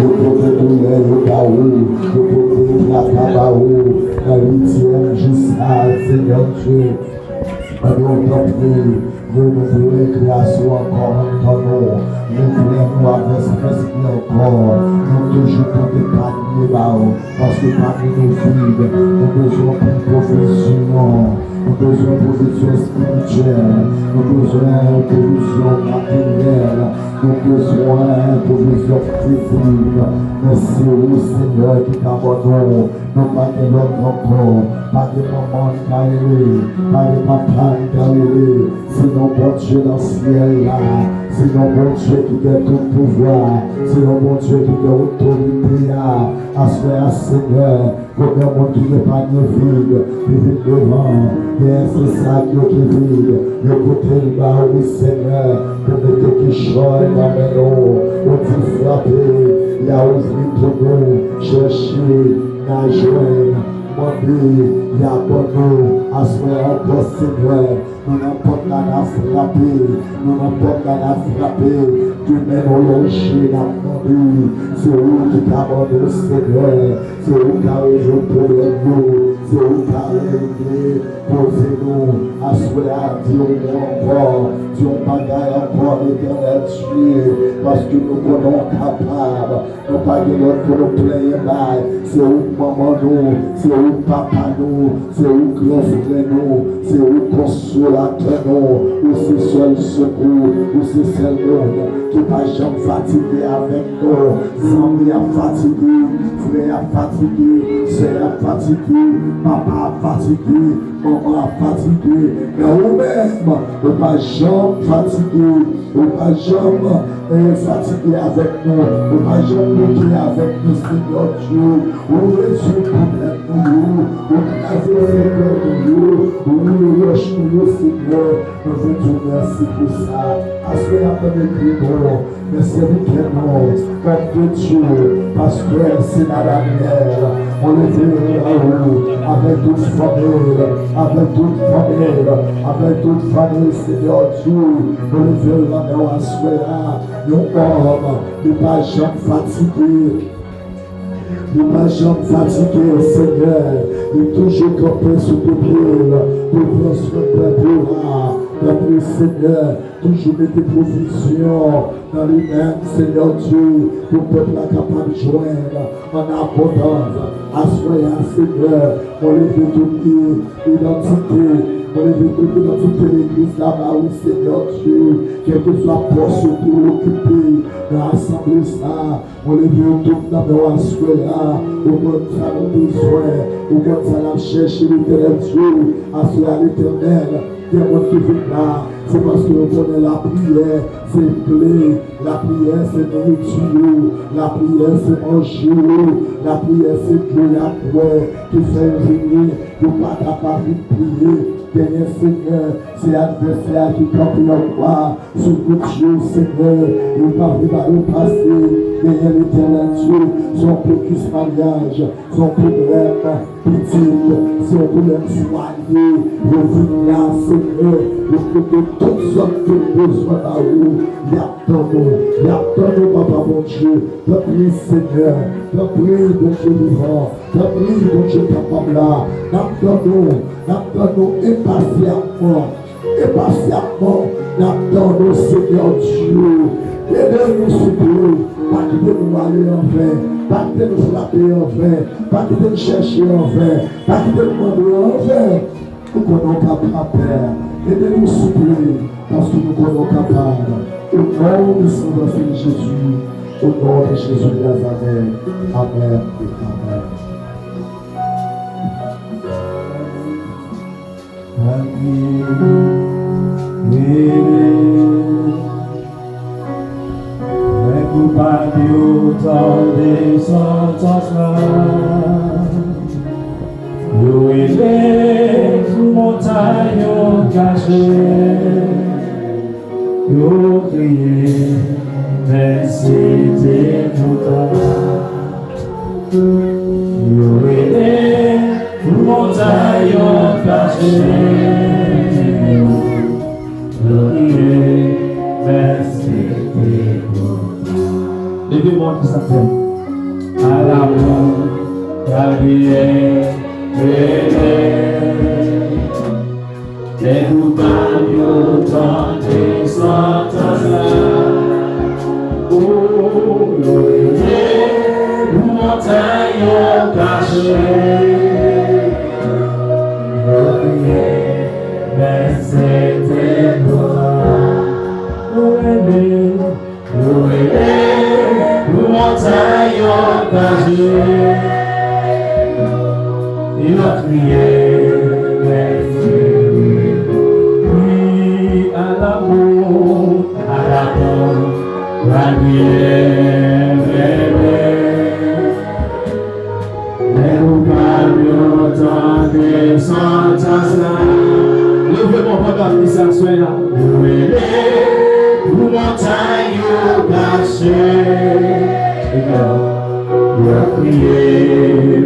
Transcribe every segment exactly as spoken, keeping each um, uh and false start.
Yo pote doulè yo ba ou, yo pote traka ba ou, nan uityèm jou sa a, Senyè Dye. Mande w tanpri, nou, nou vle gras ou ankò anndan nou. Nou vle nou avè Sentespri ankò. Nou toujou pote panye ba ou, paske panye nou vid. Nou bezwen pli pwovizyon. Nou bezwen pwovizyon espirityèl. Nou bezwen pwovizyon materyèl. Nou bezwen pwovizyon fizik. Men se ou, Senyè, ki ka ban nou. Nou pa gen lòt ankò. Pa gen manman n ka rele. Pa gen papa n ka rele. Se yon Bondye nan syèl la. Se yon Bondye ki gen tout pouvwa. Se yon Bondye ki gen otorite a. Aswè a, Senyè, konbyen moun ki gen panye vid, ki vin devan, genyen se sak yo ki vid, yo pote l ba ou, Senyè, pou mete kichòy nan men nou. Ou di frape, y a ouvri pou nou, chèche, n a jwenn, mande, y a ban nou. Aswè a ankò, Senyè, nou nan pòt la, n a frape, nou nan pòt la, n a frape, de men nou lonje, n ap mande, se ou ki ka ban nou, Senyè. Se ou ka rezoud pwoblèm nou, se ou ka regle koze nou. Aswè a, di yon mo ankò, di yon bagay ankò, Letènèl Dye, paske nou konnen w kapab. Nou pa gen lòt pou nou plenyen bay. Se ou k manman nou, se ou k papa nou, se ou k gran frè nou, se ou k konsolatè nou, ou se sèl sekou, ou se sèl moun ki pa janm fatige avèk nou. Zanmi ap fatige, frè ap fatige, sè ap fatige, papa ap fatige, manman ap fatige, men ou menm, ou pa janm fatige, ou pa janm, eh, fatige avèk nou, ou pa janm bouke avèk nou, Senyè Dye. Ou rezoud pwoblèm nou yo, ou kraze sèkèy nou yo, ou woule wòch nou yo, Senyè. Nou vle di w mèsi pou sa. Aswè a, tande kri nou, men sèvitè nou, pèp de Dye, pastè Sena Daniel, mwen leve m ba ou avèk tout fanmi l, avèk tout fanmi l, avèk tout fanmi l, Senyè Dye, mwen leve l nan men w aswè a. Yon òm, li pa janm fatige. Li pa janm fatige, Senyè. Li toujou kanpe sou de pye l pou pran swen pèp ou a. Tanpri, Senyè, toujou mete pwovizyon nan li menm, Senyè Dye, pou pèp la kapab jwenn an abondans. Aswè a, Senyè, mwen leve tout i-, idantite, mwen leve tout idantite legliz la ba ou, Senyè Dye, kèlkeswa pòs ou te okipe nan asanble sa a. Mwen leve yo tout nan men w aswè a. Ou konn sa nou bezwen. Ou konn sa n ap chèche, Letènèl Dye. Aswè a, Letènèl, gen moun ki vin la, se paske yo konnen lapriyè se kle, lapriyè se nouriti yo, lapriyè se manje yo, lapriyè se dlo y ap bwè ki fè yo vini. Yo pa ta pa vin priye. Genyen, Senyè, se advèsè a ki kanpe anba sou wout yo, Senyè, yo pa vle ba yo pase. Genyen, Letènèl Dye, se yon blokis maryaj, se yon pwoblèm pitit, se yon pwoblèm fwaye. Yo vin la, Senyè, yo pote tout zòt ke yo bezwen ba ou. Y ap tann ou, y ap tann ou, Papa Bondye. Tanpri, Senyè, tanpri, Bondye vivan, tanpri, Bondye kapab la. N ap tann ou, n ap tann ou enpasyabman. Enpasyabman, n ap tann ou, Senyè Dye. Ede nou, souple. Pa kite nou ale anven. Pa kite nou frape anven. Pa kite nou chèche anven. Pa kite nou mande anven. Nou konnen w kapab, Pè. Ede nou, souple, paske nou konnen w kapab. O non de San Jezi, o non de Jezi de Nazarèt. Amèn e amèn. Lè koupab yo tande santans la, yo rele tout montay yo kache, yo kriye, men se te twò ta. Yo rele tout montay yo kache. Leve men ki sa fè. Alamou, lapriyè, rele. Lè koupab yo tande santans la. O, yo rele pou montay yo kache. Yo kriye, men se te nou. Yo rele, yo rele pou montay yo kache. Yo kriye, men se te nou. Wi, alamou, alamou, lapriyè, rele. Lè koupab yo tande santans la. Leve men w pandan n ap di sa aswè a. Yo rele pou montay yo kache. Yo kriye,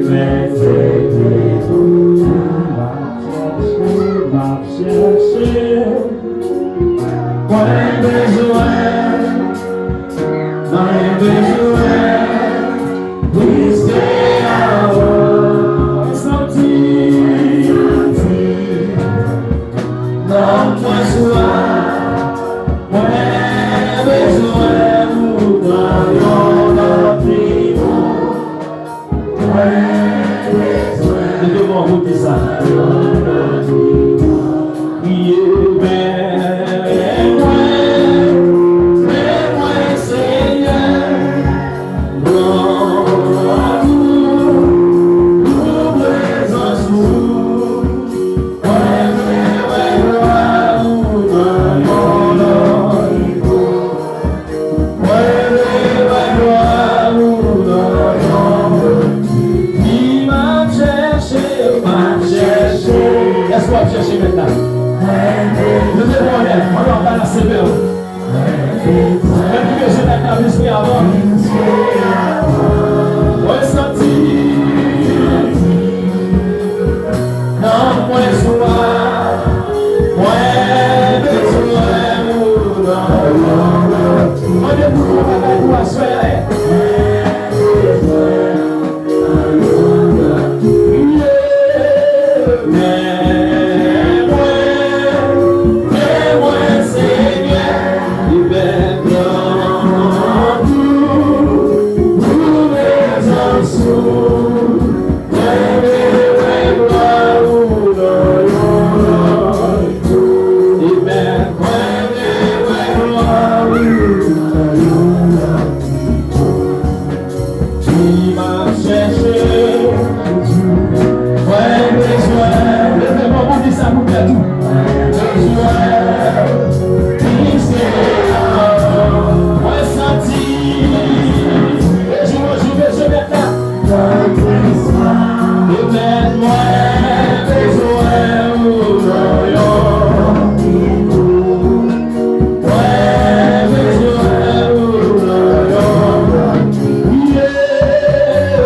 men se te nou. M ap chèche, m ap chèche. Mwen bezwen, mwen bezwen plis ke avan. Santi nan mwen swa, mwen bezwen ou nan yon lòt nivo. Mwen bezwen. Leve men w pou di sa. Priye, men mwen, men mwen, Senyè. Glwa pou, pou prezans ou. Mwen bezwen glwa ou nan yon lòt nivo. Mwen bezwen glwa ou nan yon lòt nivo. M ap chèche, m ap chèche. Èske w ap chèche mentnan? Leve men w anlè, mwen w ap balansè men w. Mwen ki bezwen bagay la plis ke avan. Mwen santi nan mwen swa, mwen bezwen ou nan. Mande pou yon bagay pou aswè a. Li m ap chèche. Mwen bezwen. Leve men w pou di sa pou tèt ou. Mwen bezwen. Li se la. Mwen santi. Rejwi w, rejwi w, rejwi w, mèt la. Mwen bezwen. Mwen bezwen ou nan yon. Mwen bezwen ou nan yon. Yeah.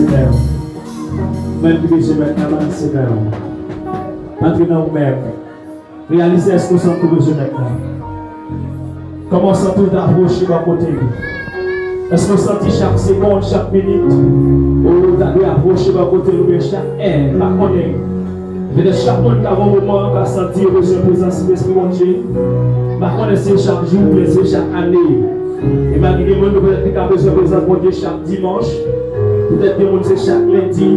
Ou menm ki bezwen mèt la, balanse men w. Antre nan ou menm. Reyalize èske w santi w bezwen mèt la. Kòman w santi w ta apwoche bò kote li? Èske w santi chak segonn, chak minit, ou ta dwe apwoche bò kote li, oubyen chak è, m pa konnen. Petèt chak moun ka gen yon moman, ka santi yo bezwen prezans Lespri Bondye. M pa konnen si se chak jou, oubyen si se chak ane. E malgre gen moun, petèt, ki ka bezwen prezans Bondye chak dimanch. Petèt gen moun se chak lendi.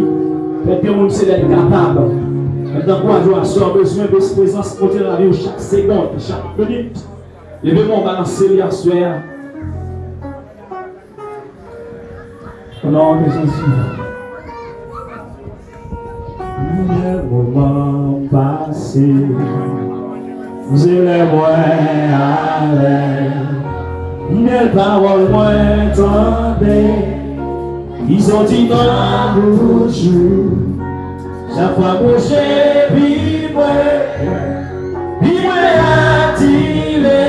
Petèt gen moun se lè l kapab. Mwen t ankouraje w aswè, w bezwen de prezans Bondye nan lavi w chak segonn, chak minit. Leve men w, balanse li aswè a. O non de Jezi. Lè moman pase, se lè mwen alèz. Bèl pawòl mwen tande, ki soti nan bouch ou. Chak fwa m pwoche pi pre, pi mwen atire.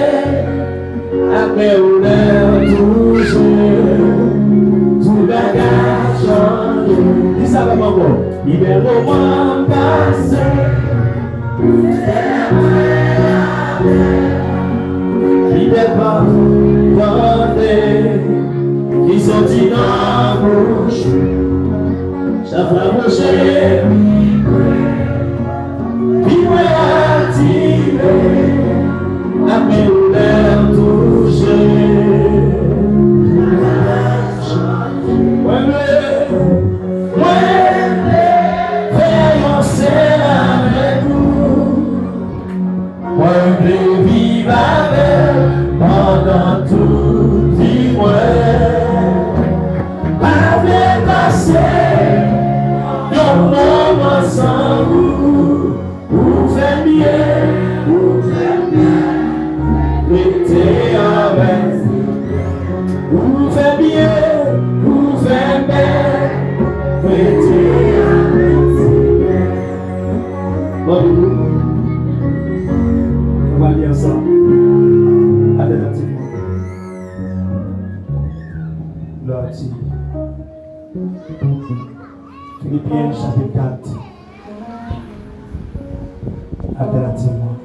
Apre ou lè touche, tout bagay chanje. Di sa avè m ankò. Pi bèl moman pase. Pi bèl pawòl tande, ki soti nan bouch. Chak fwa m pwoche pi pre, pi mwen atire. Apre ou lè touche. Mwen vle, mwen vle fè yon sèl avèk ou. Mwen vle viv avè w pandan tout vi mwen. Pa vle pase yon moman san ou. Ou fè m byen, ou fè m byen. Rete avè m. Ou fè m byen, ou fè m byen. Rete avè m. Bon, nou pral li ansanm. Atènativman. Glwa a Dye. Filipyen chapit kat. Atènativman.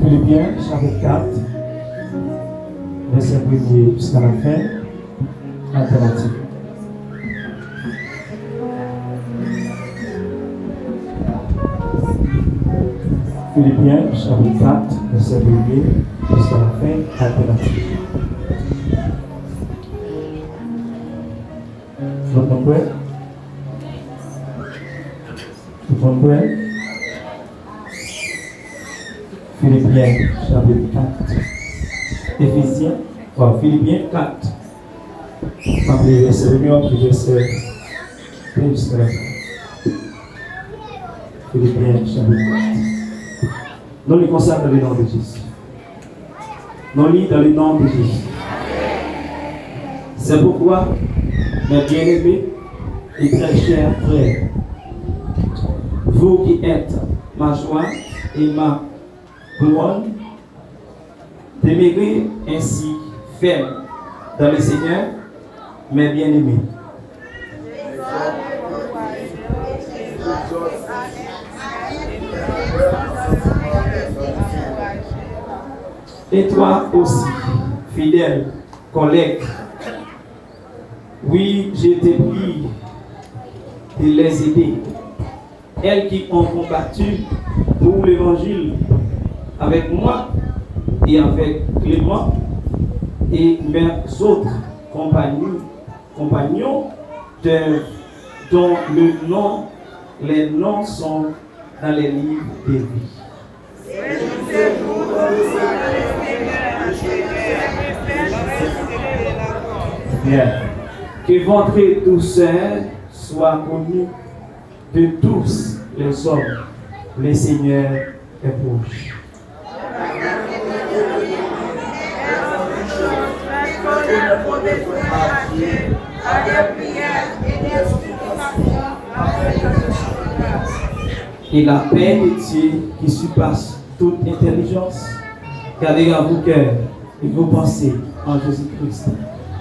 Filipyen chapit kat, vèsè premye jiska lafen. Atènativman. Filipyen, chapit kat, vèsè premye jiska lafen, atènativman. Tout moun prè? Tout moun prè? Filipyen, chapit kat. Efizyen, o, Filipyen kat. M ap li vèsè premye, m ap li vèsè premye jiska lafen. Filipyen, chapit kat. Nou li konsa, dans le nom de Jésus. Nous lisons dans le nom de Jésus. C'est pourquoi, mes bien-aimés et très chers frères, vous qui êtes ma joie et ma couronne, demeurez ainsi fermes dans le Seigneur, mes bien-aimés. Et toi aussi, fidèle collègue, oui, je te prie de les aider, elles qui ont combattu pour l'évangile avec moi et avec Clément et mes autres compagnons, compagnons de, dont le nom, les noms sont dans les livres de vie. Bien. Que votre douceur soit connue de tous les hommes. Le Seigneur est proche. Et la paix de Dieu qui surpasse toute intelligence gardera vos cœurs et vos pensées en Jésus-Christ.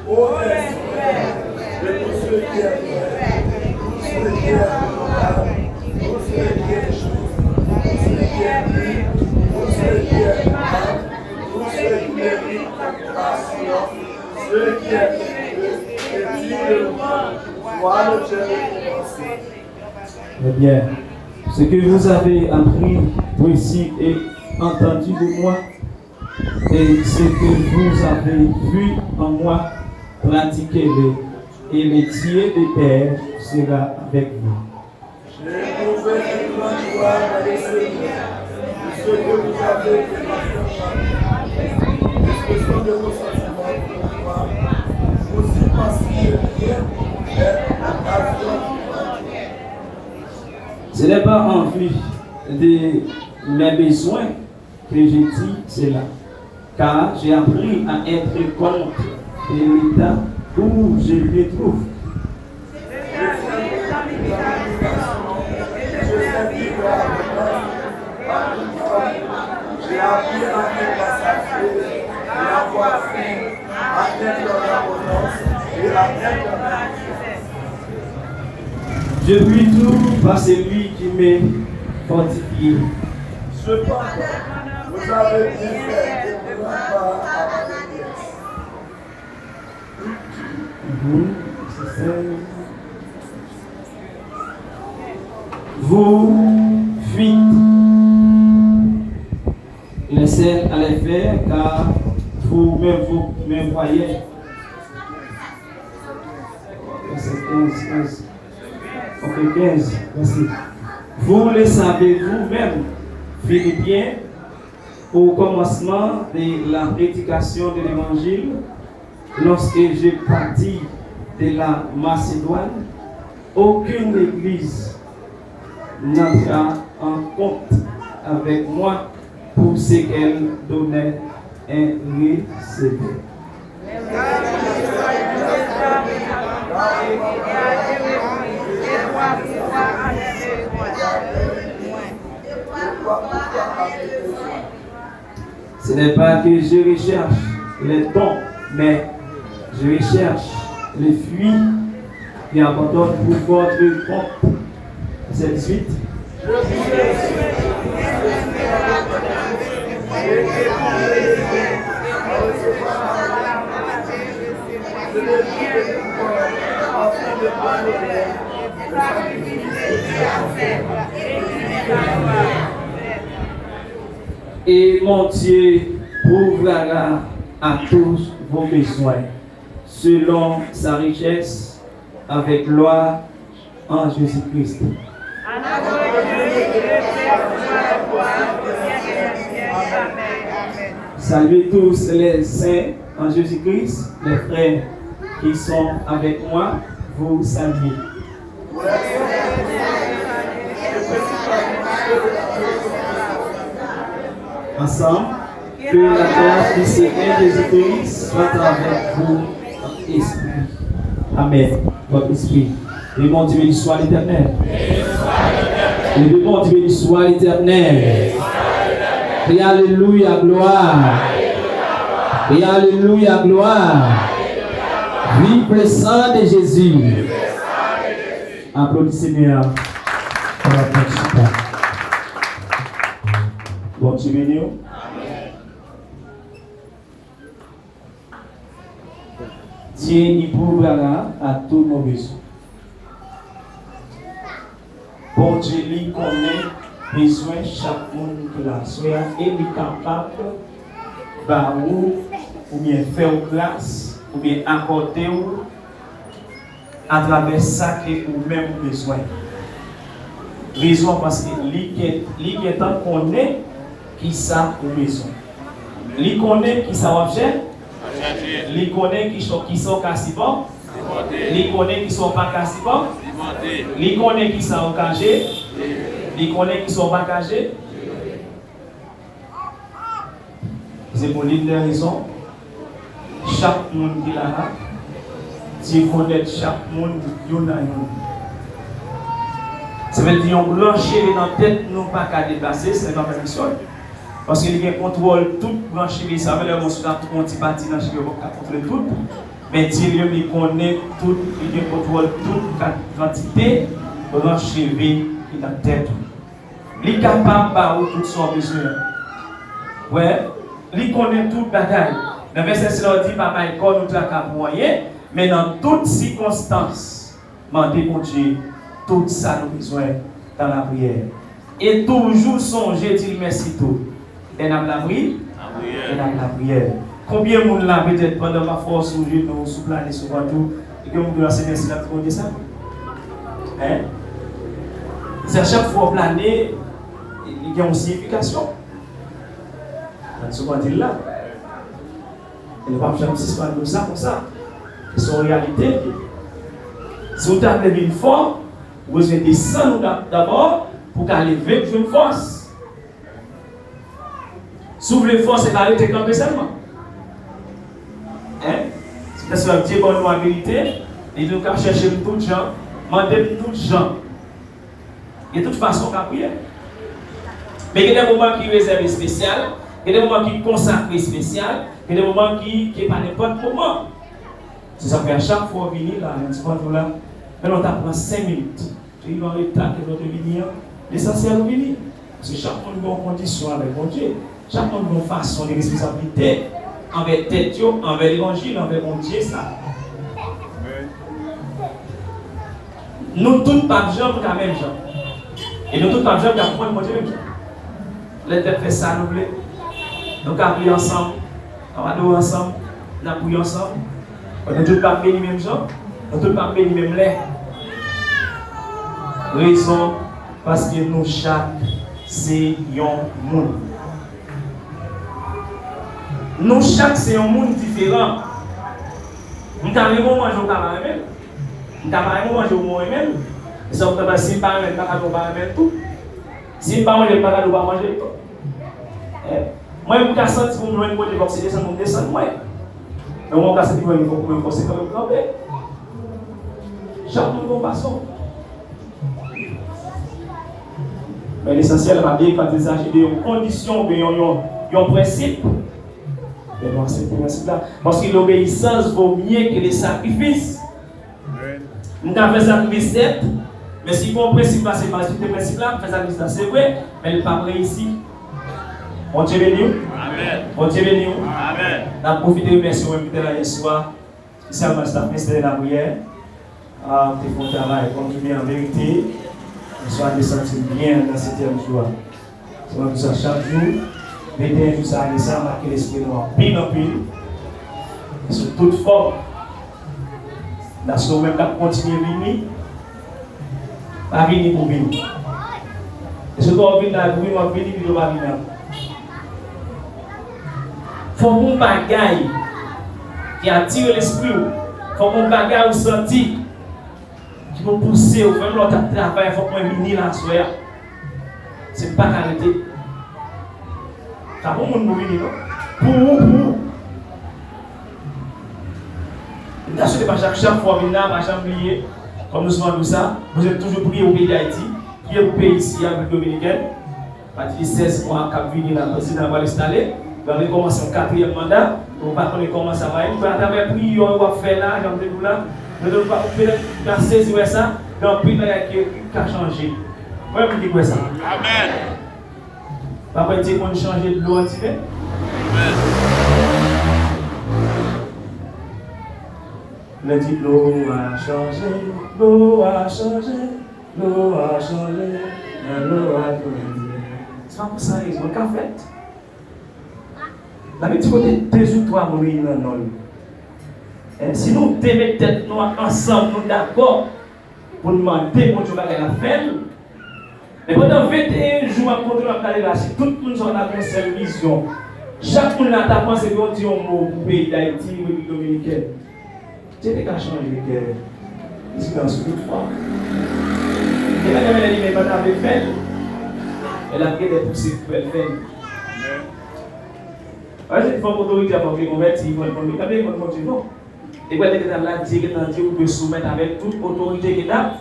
Ô Père suprême, que tout ce qui est vrai, tout ce qui est honorable, tout ce qui est juste, tout ce qui est pur, tout ce qui est aimable, tout ce qui mérite compassion, ce qui est pur et digne de louange, soit l'objet de ton conseil. Eh bien, ce que vous avez appris, reçu et entendu de moi, et ce que vous avez vu en moi, pratiquez-le, et le Dieu de paix sera avec vous. J'ai éprouvé une grande joie dans le Seigneur, de ce que vous avez fait mention, expression de vos sentiments pour moi. Vous y pensiez bien, mais l'occasion vous manque. Ce n'est pas en vue de mes besoins que je dis cela, car j'ai appris à être compte de l'état où je me trouve. J'ai appris à être rassasié et avoir faim, à être en abondance et à être en richesse. Je puis tout par celui qui me fortifie. Cependant, vous avez bien fait de prendre part à ma détresse. Mhm. Vous fûtes les seuls à le faire, car vous-même vous me voyez. Verset quinze, quinze. Ok, quinze, merci. Vous le savez vous-même, Philippiens, au commencement de la prédication de l'Évangile, lorsque je partis de la Macédoine, aucune église n'entra en compte avec moi pour ce qu'elle donnait et recevait. Ce n'est pas que je recherche les dons, mais je recherche les fruits qui abondent pour votre compte. Verset dix-huit. Et mon Dieu pourvoira à tous vos besoins, selon sa richesse avec gloire en Jésus-Christ. Saluez tous les saints en Jésus-Christ, les frères qui sont avec moi, vous saluent. Ensemble, que la grâce du Seigneur Jésus-Christ soit avec vous, votre esprit. Amen. Votre esprit. Le monde béni soit l'Éternel. Le monde béni soit l'Éternel. Et alléluia, gloire. Et alléluia, gloire. Vive le sang de Jésus. Aplodi Senyè a. Ann ap pran ti tan. Bondye beni w. Dieu y pourvoira à tous nos besoins. Bondye li konnen bezwen chak moun ki la aswè a e li kapab ba ou oubyen fè w gras oubyen akòde w atravè sa ke ou menm ou bezwen. Rezon paske li gen, li gentan konnen kisa ou bezwen. Li konnen kisa w ap chè-, li konnen ki cho-, kisa w ka sipò-, li konnen kisa w pa ka sipò-, li konnen kisa w ka je-, li konnen kisa w pa ka je-, Se pou l'une des raisons, chak moun ki la a, Dye konèt chak moun youn a youn. Sa vle di yon gran cheve nan tèt nou pa ka deplase, se pa pèmisyon. Paske li gen kontwòl tout branch cheve. Sa vle di, lè yon moun ka pran yon ti pati nan cheve, yo pap ka kontwole tout. Men Dye li menm, li konnen tout, li gen kontwòl tout ka-, kantite branch cheve ki nan tèt ou. Li kapab ba ou tout sa w bezwen an. Wè, li konnen tout bagay. Nan vèsè sila, li di, pa bay kò nou traka pou anyen, men nan tout sikonstans, mande Bondye tout sa nou bezwen nan lapriyè. E toujou sonje di l mèsi tou. Lè n ap lapri-, lè n ap lapriyè. Konbyen moun la, petèt, pandan m ap fè w sou jenou, sou plane, sou vant ou, e gen moun ki di, se mèsi l ap di Bondye sa? Hein? Se a chak fwa w plane, li gen yon siyifikasyon. Mwen souvan di l la. E nou p ap janm sispann di w sa konsa. Se yon reyalite l ye. Si w ta vle vin fò, ou bezwen desann ou da-, dabò pou w ka leve pou jwenn fòs. Si w vle fòs, se pa rete kanpe sèlman. Hein? Se paske Dye ban nou abilite, li di nou k ap chèche m tout jan, mande m tout jan. Gen tout fason w ka priye. Men gen de moman ki rezève espesyal, gen de moman ki konsakre espesyal, gen de moman ki, ki pa nenpòt moman. Se sa k fè a chak fwa w vini la, nan ti pòt ou la, men lè w ta pran senk minit, se yon reta ke lè w te vini an, lesansyèl ou vini. Paske chak moun gen yon kondisyon avèk Bondye. Chak moun gen yon fason de responsablite anvè tèt yo, anvè levanjil, anvè Bondye sa. Nou tout p ap janm ka menm jan. E nou tout p ap janm ka konprann Bondye menm jan. Lè n fè sa nou vle, nou ka priye ansanm, n ap adore ansanm, n ap priye ansanm. Nou tout p ap beni menm jan, nou tout p ap beni menm lè. Rezon, paske nou chak se yon moun. Nou chak se yon moun diferan. M ka renmen yon manje, ou ka pa renmen l. M ka pa renmen yon manje, ou renmen l. E sa ou ka, si m pa renmen l, m pa ka di w pa renmen l tou. Si m pa manje l, m pa ka di w pa manje l tou. Eh, mwen, m ka santi pou m jwenn kote fòk se desann pou m desann mwen. Men ou ka santi pou mwen, fòk mwen fòse kanmenm kanpe. Chak moun gon fason. Men lesansyèl, m ap dezaje de yon kondisyon oubyen yon, yon, yon prensip. Men nou aksepte prensip la. Paske lobeyisans vo mye ke le sakrifis. M ka fè sakrifis, sèt, men si gon prensip la, se pa respekte prensip la, m fè sakrifis la, se vre, men li p ap reyisi. Bondye beni w. Amèn. Bondye beni w. Amèn. N ap pwofite remèsye ou menm ki te la yè swa, espesyalman staf Ministè de la Priyè. Ah, te fè yon travay, kòm ki byen an verite, yè swa te santi m byen nan setyèm jou a. Se konsa chak jou, venteyen jou sa ane sa make lespri nou anpil, anpil. E sou tout fòm, daso ou menm k ap kontinye vini, pa vini pou vini. E sou w vin la pou vini, w ap vini, pito pa vini ankò. Fòk yon bagay ki atire lespri w, fòk yon bagay ou santi ki pou pouse w, menm lè w t ap travay, fòk mwen vini la aswè a. Se pa ka rete. Sa pou moun pou vini, non? Pou ou, pou ou. M ta swete pa chak, chak fwa w vin la, pa janm bliye, kòm nou souvan di w sa, nou dwe toujou priye pou peyi Dayiti, priye pou peyi isi a, Repiblik Dominikèn. Pati de sèz mwa k ap vini la, prezidan an pral enstale, l pral rekòmanse yon katriyèm manda, nou pa konnen kòman sa va ye. Atravè priyè w ap fè la, jan m te di w la, nou tout pa, petèt, ka sezi wè sa, gen anpil bagay ki, ki ka chanje. Konbyen moun ki kwè sa? Amèn. Pa kwè Dye konn chanje dlo an ti pe? Amèn. Lè di dlo a chanje, dlo a chanje. Dlo a chanje, men dlo a tounen dlo. Se pa pou san rezon l ka fèt. Labib di kote de ou twa moun reyini nan non l. Hein, si nou te met tèt nou ansanm, nou dakò pou n mande Bondye yon bagay, l ap fè l. Men pandan venteyen jou m ap konte, m ap gade la, si tout moun sa yo ta gen yon sèl vizyon, chak moun la ta panse pou yo di yon mo pou peyi Dayiti, Repiblik Dominikèn. Dye te ka chanje kè prezidan sou tout fòm. Genlè, genlè li menm pa ta vle fè l, men l ap genlè pouse pou fè l fè l. Amèn. Parèske fòk otorite a fòk li konvèti, fòk li konn, li pa vle konn Bondye, non. E wè, lè gentan la, Dye gentan di ou dwe soumèt avèk tout otorite gentan.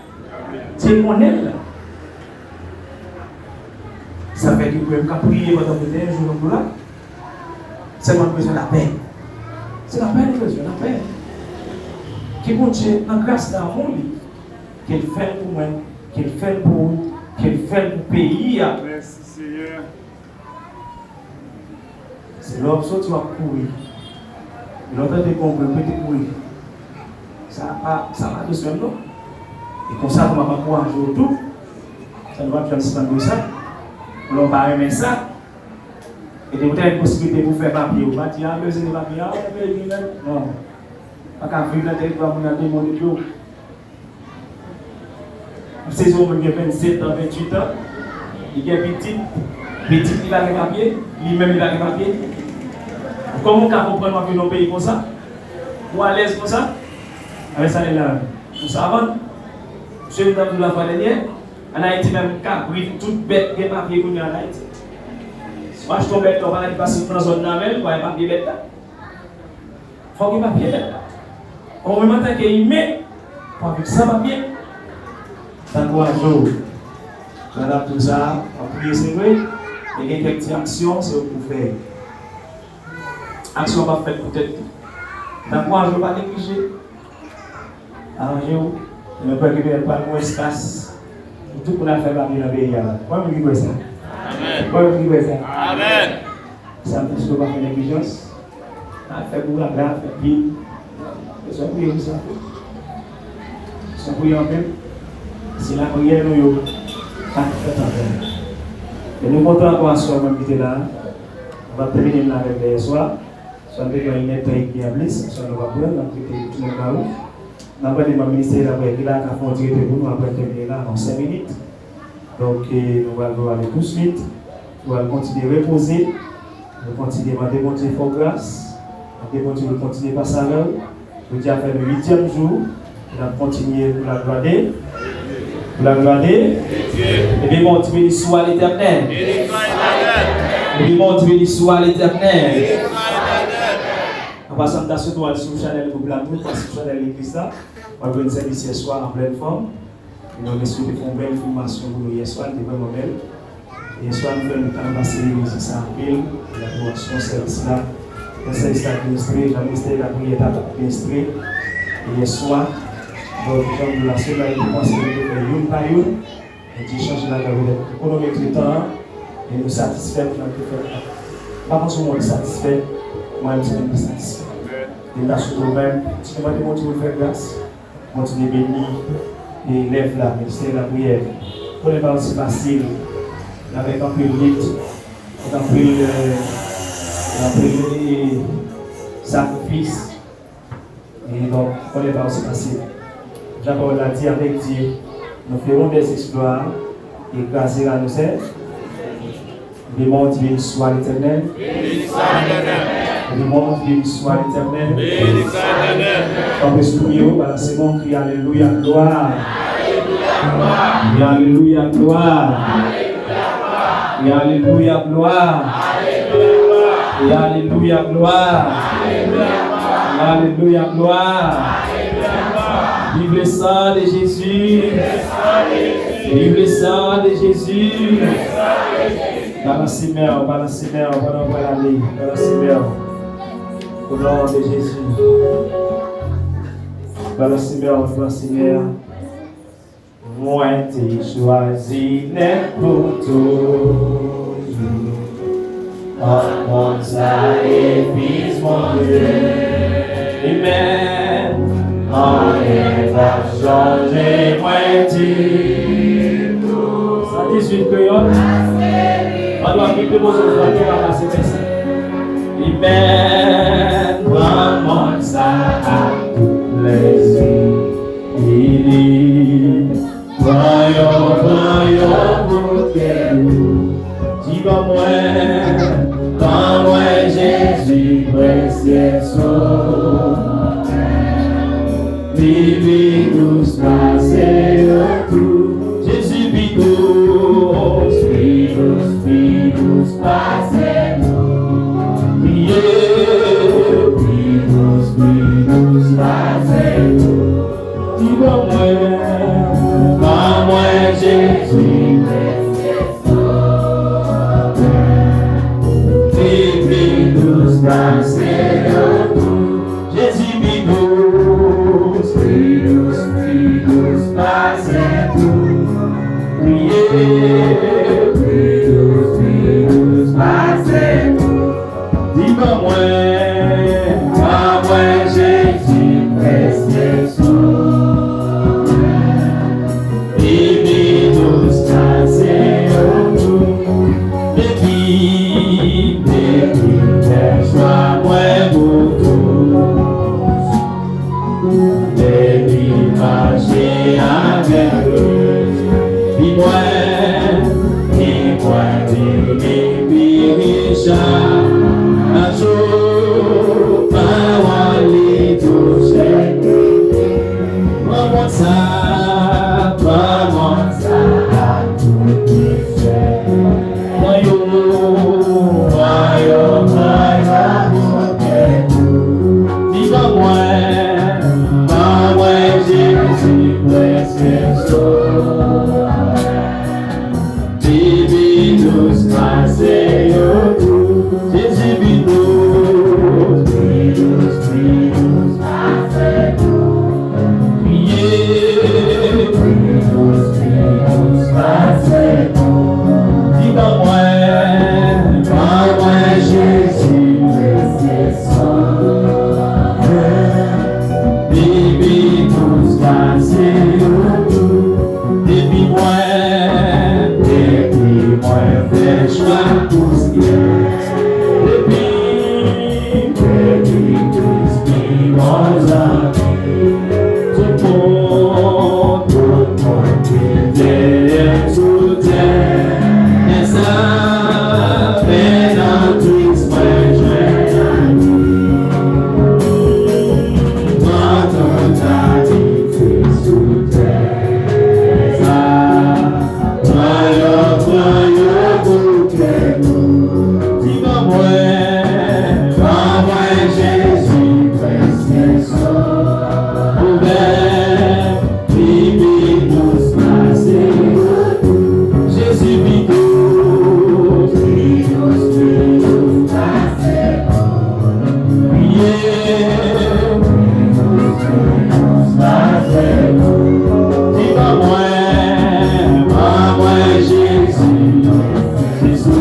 Dye konnen l la. Sa fè ke pou m ka priye pandan mwen te yon jou nan la, sèlman nou bezwen lapè. Se lapè nou bezwen, lapè. Ke Bondye, nan gras damou li, ke l fè l pou mwen, ke l fè l pou ou, ke l fè l pou peyi a. Mèsi, Seyè. Se lè w ap soti, w ap kouri. Lè w tande konbri, w pete kouri. Sa pa, sa pa dous menm non. E konsa tou m ap ankouraje w tou. Sa nou p ap janm sispann di w sa. Lè w pa renmen sa. E depi w ta gen posiblite pou fè papye, w pa di, a, bezwen de papye, a, w ap peye li menm. Non. Pa ka viv nan tèritwa moun nan de moun epi w. M sezi yon moun gen vennsetan, venntuitan, li gen pitit, pitit li pa gen papye, li menm li pa gen papye. Kòman w ka konprann w ap viv nan yon peyi konsa? Ou alèz konsa? Avèk sa nèg la menm. Ou savann? Misye vin nan lafwa dènyè. Ann Ayiti menm, kabrit, tout bèt gen papye kounye a ann Ayiti. W achte yon bèt la, w pa ka di pase nan zòn nan avè l, w pa gen papye bèt la. Fòk gen papye. Ou menm antanke imen, fòk viv san papye. Sa ankouraje w. Pandan tout sa, w ap priye, se vre, men gen kèk ti aksyon, se ou pou fè. Aksyon p ap fèt poutèt li. Sa ankouraje w, pa neglije. Aranje w. Nou kwè ke pral gen espas pou tout moun al fè papye nan peyi a. Konbyen moun ki kwè sa? Amèn. Konbyen moun ki kwè sa? Amèn. Sa m di, si nou pa fè neglijans, n ap fè bourad la, fè pil. Bezwen priye pou sa. Bezwen priye anpil. Se lapriyè nou yo pa fèt anpil. E nou kontan ankò aswè mwen ki te la. Nou va termine l avèk lè yèswa. Swa nou te pran inèdtan epi an plis, swa nou va pran, n ap kite tout moun ba ou. N ap mande manm ministè lapriyè ki la ka fè yon ti rete pou nou, apre n termine la nan senk minit. Donk, eh, nou pral pral ale touswit. Nou pral kontinye repoze. Nou kontinye mande Bondye fè w gras. Mande Bondye pou l kontinye pase avè w. Jodi a fè nou uityèm jou. N ap kontinye pou laglwa de. Pou laglwa de. Epi bon, ti beni sou a Letènèl. Epi bon, ti beni sou a Letènèl. An pasan, m ta swete w al sou chanèl gwoup la tou, pa sou chanèl legliz la. W ap jwenn sèvis yèswa an plèn fòm. Nou te swete fè yon bèl filmasyon pou nou yèswa, li te vrèman bèl. Yèswa, nou fè nou t ap pase mizik sa anpil, nan pwomosyon sèvis la. Nan sèvis la administre, jan ministè lapriyè t ap administre. E yèswa, donk, jan nou la, se la, nou panse nou te fè youn pa youn. Men Dye chanje bagay yo nèt. Ekonomi tout tan an, e nou satisfè pou nou te fè. M pa panse yon moun satisfè, mwen menm, se mwen ki satisfè. E m ta swete ou menm, si nou mande Bondye pou l fè gras, kontinye beni, e, lèv la, ministè lapriyè. Konnen pa osi fasil, avèk anpil lit, avèk anpil, e, anpil, e, sakrifis. E donk, konnen pa osi fasil. Jan pawòl la di, avec Dieu, nous ferons des exploits, et grâce à nous, c'est Epi mwen, di, beni swa Letènèl. Epi mwen, di, beni swa Letènèl. Kanpe sou pye w, balanse men w, kriye alelouya, glwa. Alelouya, glwa. Alelouya, glwa. Alelouya, glwa. Alelouya, glwa. Vive le sang de Jésus. Vive le sang de Jésus. Balanse men w, balanse men w, pandan w pral ale, balanse men w. O non de Jezi. Balanse men w, balanse men w. Mwen te chwazi nèt pou toujou. An moun sa e fis Bondye. Amen. Anyen p ap chanje mwen ditou. San dizuit kreyòl. Mande w ap viv de bozo frape pa pase pèse. Amen. Pran mòn sa ak tout plezi. Vini. Pran yo, pran yo pou kè nou. Di ban mwen, ban mwen Jezi presye sou mwen. Li pi dous pase yo tout. Jezi pi dous. Pi dous, pi dous pase tout. Priye. Pi dous, pi dous pase tout. Di ban mwen, ban mwen Jezi. Presye sou Mwen, Jezi prèske sove. Li pi dous pase yo tout. Depi, depi fè chwa mwen pou tout. Depi mache avèk li, pi mwen, pi mwen vini pi rich chak jou. Pawòl li touche. Pran mond sa, pran mond sa ak tout ki fè. Pran yo, pran yo, pran yo pou kè nou. Di ban mwen, ban mwen Jezi prèske sove. Li pi dous pase yo tout. Jezi pi dous, pi dous, pi dous pase tout. Priye, pi dous, pi dous pase tout. Di ban mwen, ban mwen Jezi prèske sove. Li pi dous pase yo tout. Depi mwen, depi mwen fè chwa pou Senyè. Depi, depi Kris pi bon zanmi. Tout moun, tout moun ki te sou tè, men sa, men nan Kris mwen jwenn lavi. Mwen tout abitye sou tè sa. Pran yo, pran yo pou kè nou. Di ban mwen, ban mwen Jezi prèske sove. Li pi dous pase yo tout. Jezi pi dous, pi dous, pi dous pase tout. Priye, pi dous, pi dous pase tout. Di ban mwen, ban mwen Jezi. Jezi,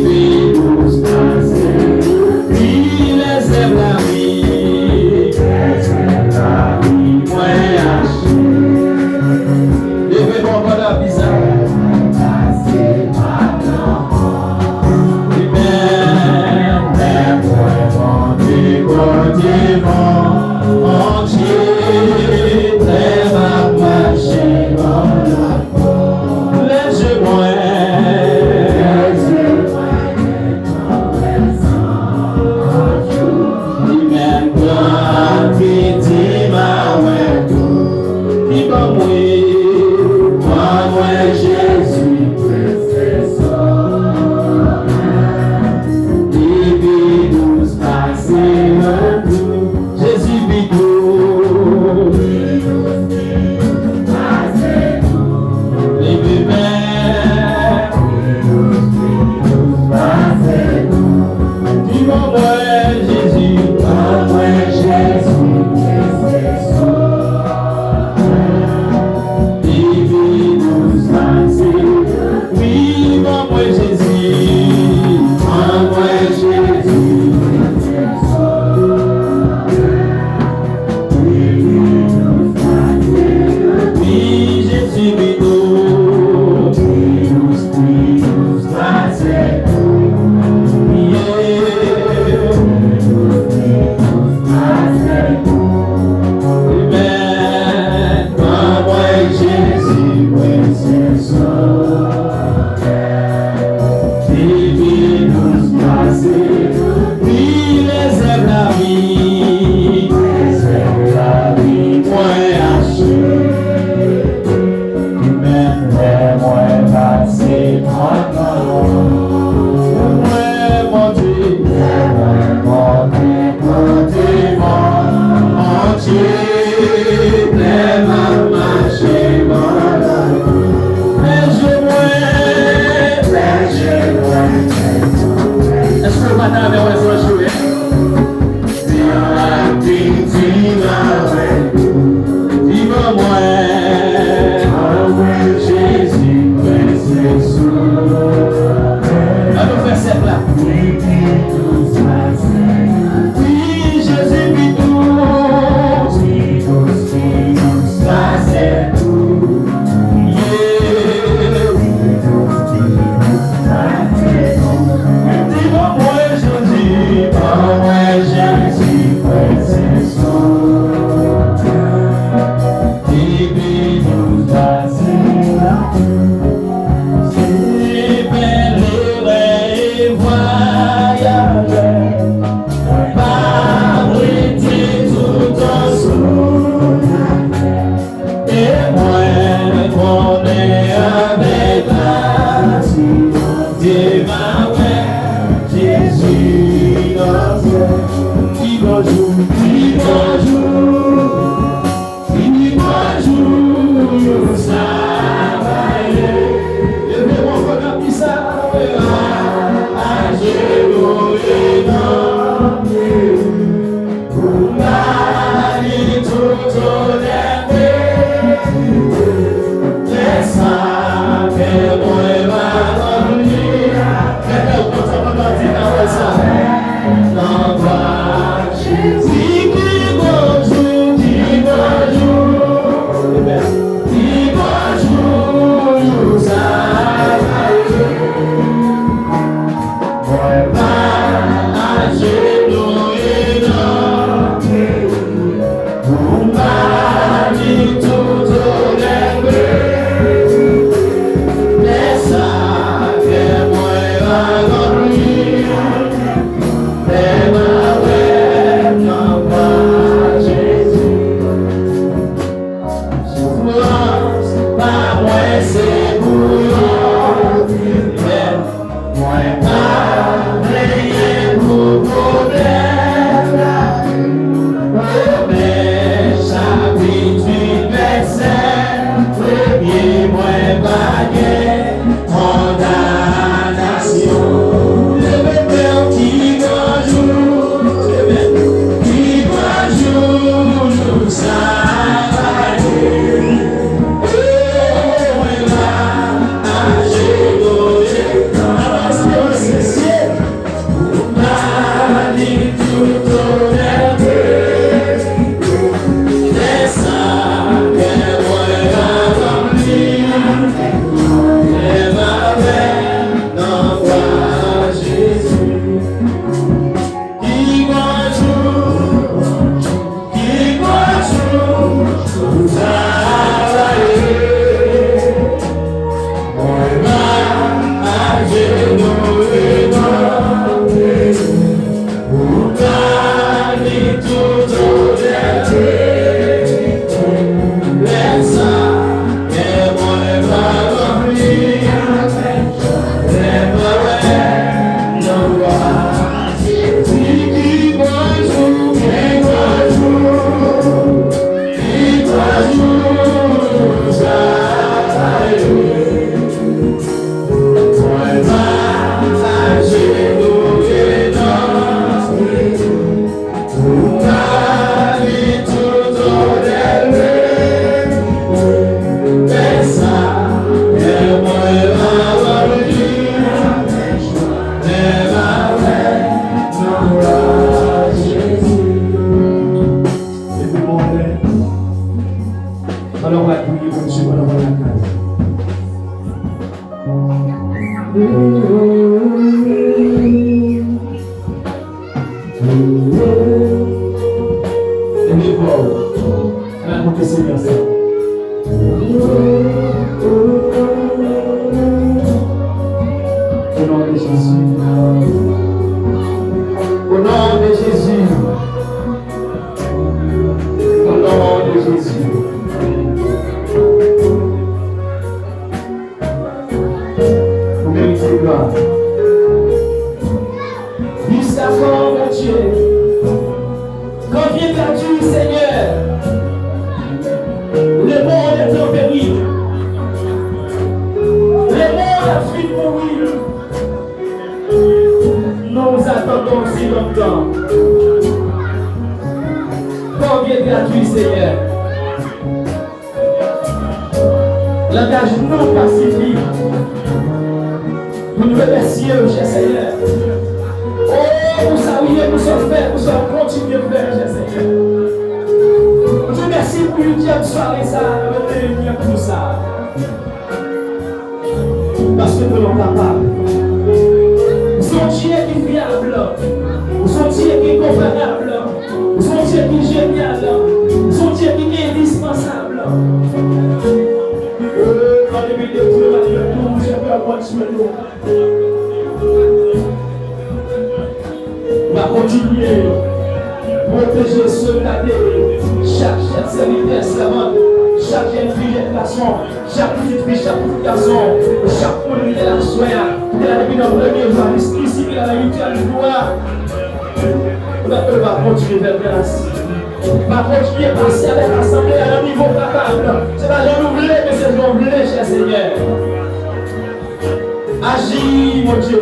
pi dous pase, pi lèzèv lavi, lèzèv lavi mwen achte. Leve bò kò w la, bizè. Li menm, lè mwen monte kote mwen, Bondye, lè m ap mache nan la Lè je mwen, lè je mwen, li menm pran piti m a wè tou. Li ban mwen, ban mwen Jezi, prèske sove. Li pi dous pase yo tou. Jezi pi dous. Li pi bèl. Di ban mwen Jezi, ban mwen Jezi. Li pi dous pase. Wi, ban mwen Jezi. Ban mwen Jezi. Wi, Jezi pi dous. Pi dous, pi dous pase tou. Yeah. Pi dous, pi dous pase tou. Amen. Ban mwen Jezi, mwen se sovè. Li pi dous pase wi lèzèv lavi. Lèzèv lavi mwen achte. Menm lè mwen pase pran mwen monte, lè mwen monte kote mwen monte, lè m ap mache nan lari. Lè je mwen, lè je mwen. Èske w pa ta renmen wè zanj yo, en? Di yon latin, di nan mwen. Di ban mwen. Ban mwen Jezi, mwen se sovè. Ann nou fè sèk la. Wi, Jezi pi dous, pi dous, pi dous pase tout. Yeah, pi dous, pi dous pase tout. Di ban mwen Jezi, ban mwen Jezi, frè, sè, sè. Li pi dous pase tout. Se pèleren e vwayajè, mwen pa rete toutan sou latè. E mwen konnen avèk gras Bondye m a wè Jezi nan syèl. Pi gran jou, pi gran jou. Pi gran jou sa va ye. Leve men w ankò, n ap di sa. Ajenou e nan pye, pou m ba li tout onè merite. Lè sa kè mwen va ranpli. Leve men w konsa pandan di n a wè sa. Nan glwa Jezi, ki gran jou, ki gran jou, ki gran jou, jou sa va ye. Mwen va ajenou e nan pye, pou m ba li tout onè merite. Lè sa kè mwen va ranpli. Lè m a wè nan glwa Jezi. Soufrans pa mwen se pou yon tribinal. Mwen pa plenyen pou pwoblèm la. Women chapit uit vèsè premye, mwen pa gen kondanasyon. Leve men w, ki gran jou, ki gran jou, jou sa va ye. Mwen va ajenou e nan pye, pou m ba li tout onè. Lè sa kè mwen va ranpli. Lè m a wè nan glwa Jezi. Ki gran jou, ki gran jou sa va ye. Mwen va ajenou e nan pye, pou m ba li tout onè. Lè sa kè mwen va ranpli. Lè m a wè nan glwa Jezi. Ki gran jou, ki gran jou, ki gran jou sa va ye. Mwen va ajenou e nan pye, pou m ba li tout onè merite. Lè sa kè mwen va ranpli. Lè m a wè nan glwa Jezi. Epi mwen, pandan w ap priye Bondye, pandan w ap lakay. Leve vwa w. Ann akoute Senyè sa. O non de Jezi. O non de Jezi. O non de Jezi. Ou merite glwa. Jiska kan, Bondye? Quand viendras-tu, Seigneur? Le monde est en péril. Le monde a fini de mourir. Nous attendons si longtemps. Quand viendras-tu, Seigneur? Langaj nou pa sifi pou n remèsye w, chè Senyè. Pou sa w fè, pou sa w kontinye fè, chè Senyè. Mwen di w mèsi pou onzyèm sware sa a, nan venteyennyèm jou sa a. Paske nou kapab. Ou se yon Dye ki fyab. Ou se yon Dye ki konparab. Ou se yon Dye ki jenyal. Ou se yon Dye ki endispansab. Oh, ann nou leve tou, Senyè, kontinye nou. Va kontinye pwoteje, sovgade chak jèn sèvitè, sèvant, chak jèn fi, jèn gason, chak pitit fi, chak pitit gason, chak moun ki te la aswè a, ki te la depi nan premye jou a, jis isi ki la nan uityèm jou a. Ou va kontinye fè gras. Va kontinye pase avèk asanble a nan nivo w kapab. Se pa jan nou vle, men se jan w vle, chè Senyè. Aji, Bondye,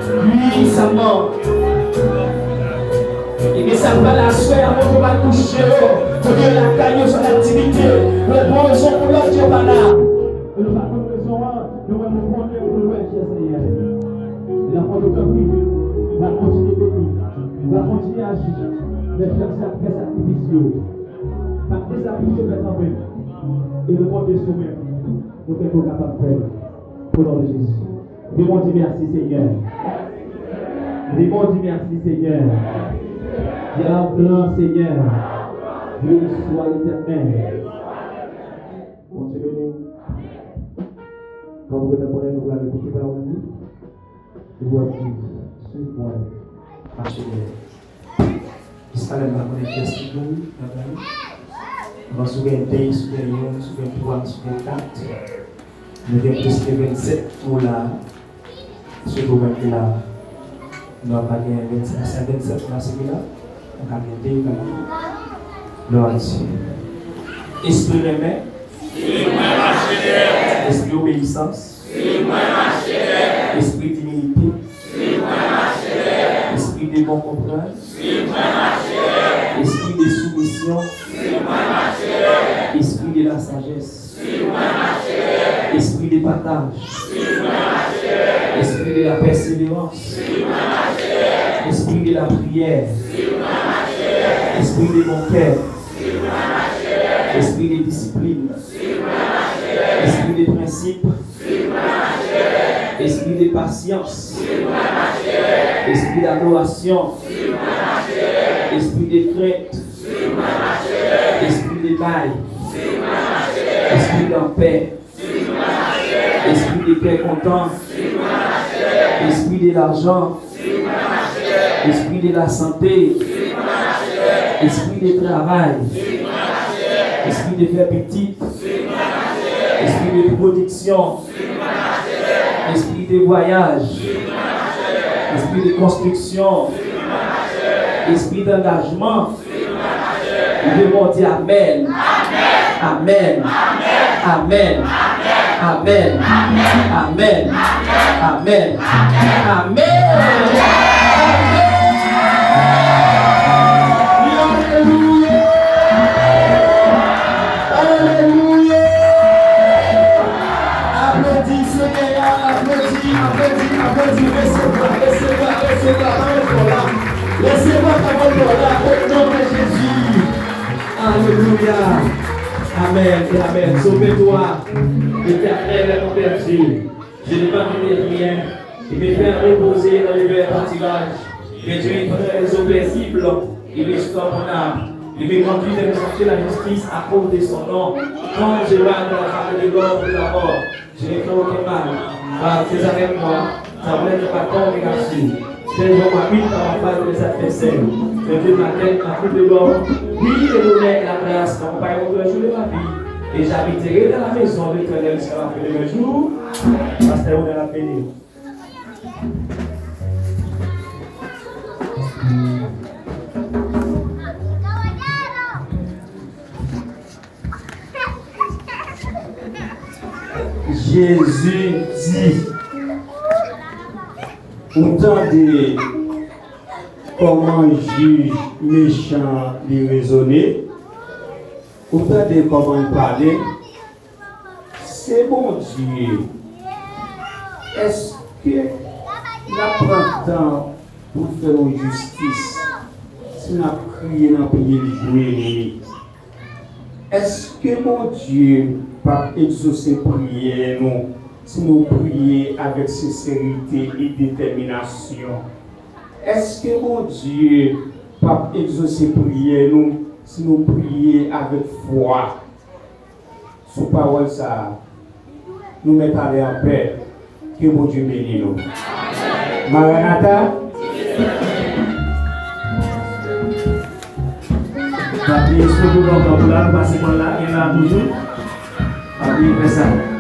pwisamman. E gen sa k pral aswè a, Bondye, w pral touche yo. Kote yo lakay yo, swa nan aktivite, yo pran rezon pou lòt, yo pa la. E nou pa konn rezon an, nou wè nou konnen pou nou wè, chè Senyè. E n ap mande w tanpri, va kontinye beni, va kontinye aji, men fè sa, fè sakrifis yo. Pa dezapiye fè kanpe. E nou konte sou men. Nou fè tou kapab fè. O non de Jezi. Di Bondye mèsi, Senyè. Di Bondye mèsi, Senyè. Di al gran, Senyè. Glorifye Letènèl. Bondye beni w. Kòm ou gentan konnen, nou pral ekoute pawòl li. Li w ap di, swiv mwen, mache dèyè. Jiska lè m pa konnen kiyès ki pou nan kay. Bon, si w gen de, si w gen youn, si w gen twa, si w gen kat, nou gen plis ke vennsèt mo la. Sitou mwen ki la, nou pa gen vennsèt, se vennsèt la, se ki la, nou ka gen de, nou ka gen. Glwa a Dye. Espri renmen. Espri obeyisans. Espri dimilite. Espri de bon konprann. Espri de soumisyon. Espri de la sajès. Espri de pataj. Espri de la pèseverans. Espri de la priyè. Espri de bon kè. Espri de disiplin. Espri de prensip. Espri de pasyans. Espri d'adorasyon. Espri de krent. Espri de bay. Espri lanpè. Espri de kè kontan. Espri de lajan. Espri de lasante. Espri de travay. Espri de fè pitit. Espri de pwodiksyon. Espri de vwayaj. Espri de konstriksyon. Espri d'angajman. Leve men w di amèn. Amèn. Amèn. Amèn. Amèn. Amèn. Alelouya. Alelouya. Aplodi Senyè a, aplodi, aplodi, aplodi, resevwa, resevwa, resevwa pawòl fò la. Resevwa pawòl fò la, o non de Jezi. Alelouya. Amèn e amèn. Sauvez-toi, l'Éternel est mon berger. Je n'ai pas de crainte de rien. Il me fait reposer dans les verts pâturages. Il me délivre aux eaux paisibles. Il restaure mon âme. Il me conduit dans les sentiers de la justice à cause de son nom. Quand je marche dans la vallée de l'ombre de la mort, je ne crains aucun mal, car tu es avec moi. Ta vrè ke pa kò m rache. Sèl jan m abite pa m ap pale de sa k fè sèl. Mwen te maten an koup de bò. Wi, le bonè e la gras akonpaye mwen tou lè jou de ma vi. E j'habiterai dans la maison de l'Éternel jusqu'à la fin de mes jours. Pastè Ronel ap beni. Jezi di, ou tande kòman jij mechan li rezone? Ou tande kòman l pale? Se Bondye. Èske n ap pran tan pou l fè nou jistis, si n ap kriye nan pye l jwe nou, èske Bondye p ap egzose priyè nou si nou priye avèk senserite e detèminasyon? Èske Bondye p ap egzose priyè nou si nou priye avèk fwa? Sou pawòl sa a, nou mèt ale anpè. Ke Bondye beni nou. Maranata. Pa bliye sou nou lontan pou la, nou pase pran la, gen la toujou. Pa bliye fè sa.